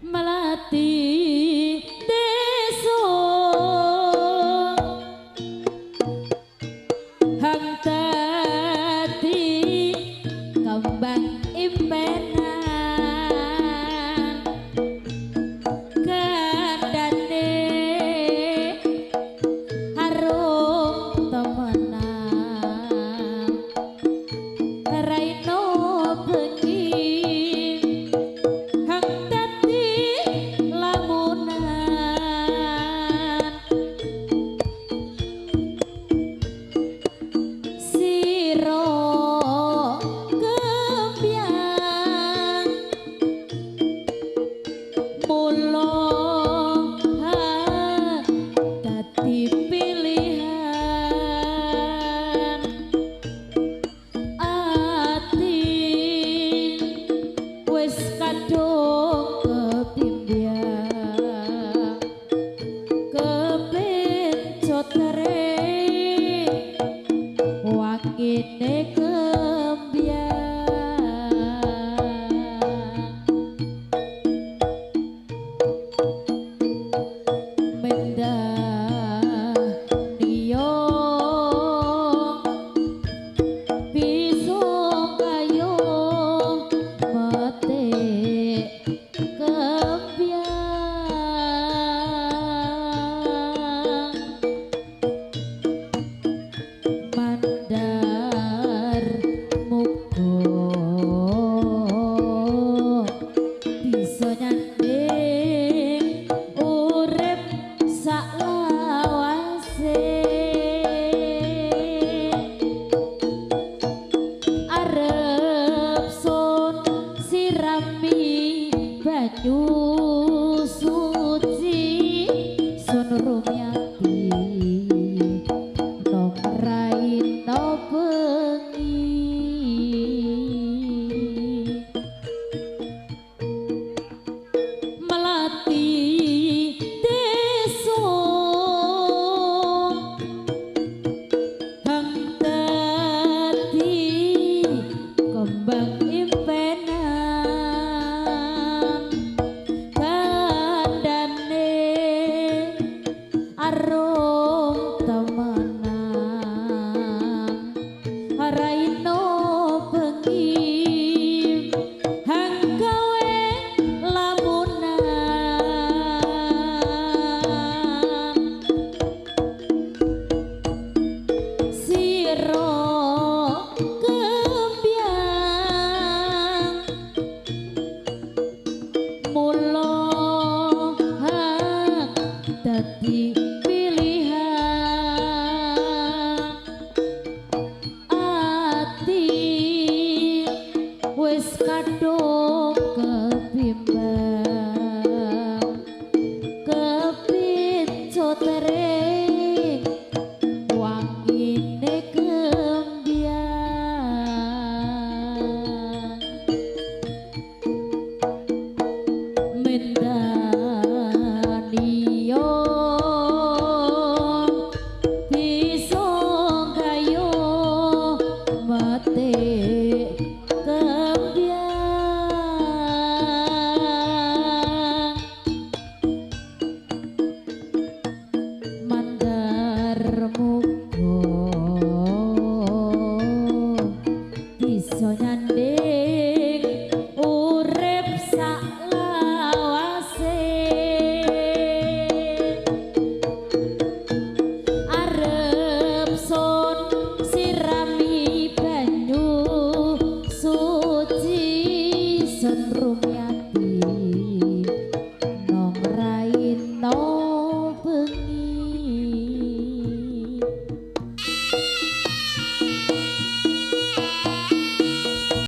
Melati deso hang dadi kembang impenan kandhane harum temenan raino bengi hang dadi lamunan sira kembyang mula hang dadi pilihan ati wis kadung kepimbyang kepencot re wangine kembyang mendah niyo piso kayo metik kembyang mandar muga bisa nyanding urip saklawase arep sun sirami banyu suci sun rumyati nong raino bengi melati deso hang dadi kembang impenan kandhane arum temenan raino bengi hang gawe lamunan sira kembyang mula hang dadi pilihan ati wis kadung